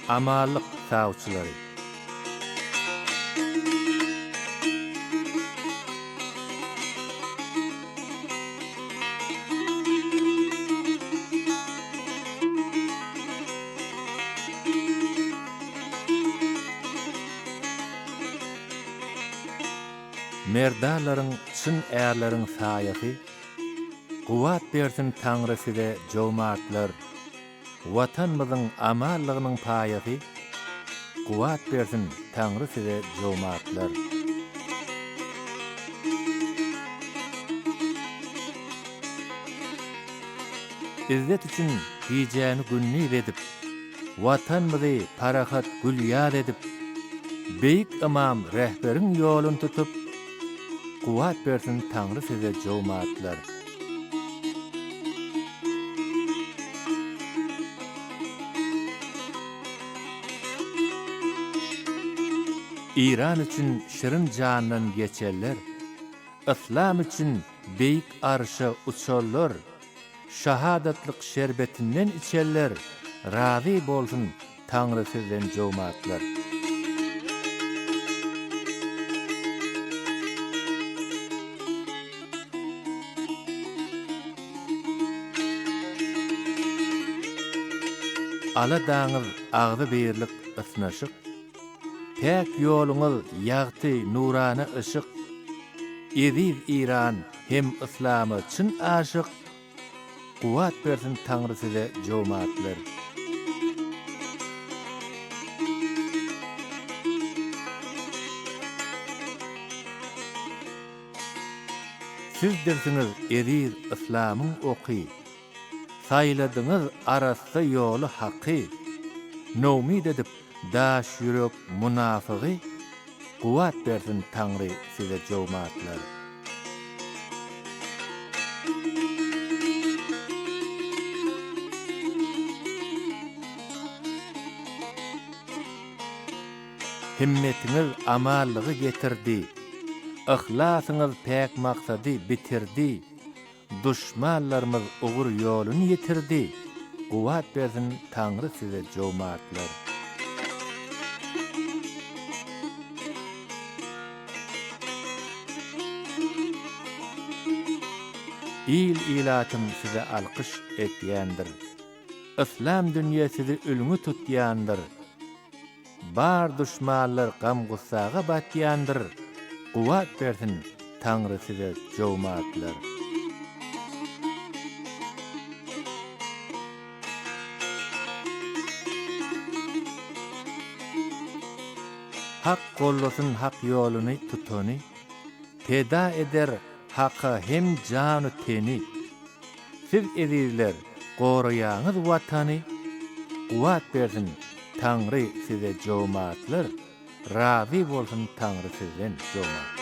Amanlyk sawçylary. Merdanlaryň çyn ärleriň saýasy, Kuwwat bersin Taňry size jomartlar. Watanmyzyň amanlygynyň paýasy, Kuwwat bersin Taňry size jomartlar. Izzet üçin gijäni gündiz edip, Watanmyzy parahat gül-ýaz edip, Beýik Ymam rehberiň ýolun tutup, Kuwwat bersin Taňry size jomartlar. Iran üçin şirin jandan geçenler, Yslam üçin beýik arşa uçanlar, Şahadatlyk şerbetinden içenler, Razy bolsun Taňry sizden jomartlar. Aladaňyz agzybirlik ysnyşyk, Päk ýoluňyz ýagty nurana yşyk, Eziz Iran hem yslama çyn aşyk, Kuwwat bersin Taňry size jomartlar. Sizdirsiňiz eziz yslamyň oky, Saýladyňyz arassa ýoly haky, Nowmyt edip daş ýürek munafygy, Kuwwat bersin Taňry size jomartlar. Himmetiňiz amanlygy getirdi, Yhlasyňyz päk maksady bitirdi, Duşmanlarymyz ugur ýolun ýitirdi, Kuwwat bersin Taňry size jomartlar. Il-ilatym size alkyş etýändir. Yslam dünýe sizi ülňi tutýandyr. Bar duşmanlar gam-gussaga batýandyr, Kuwwat bersin Taňry size jomartlar. Hak gollasyn hak ýoluny tutany, Peda eder Haka hem janu teni. Siz ezizler goraýaňyz watany Kuwat bersin Taňry size jomartlar Razy bolsun Taňry sizden jomartlar.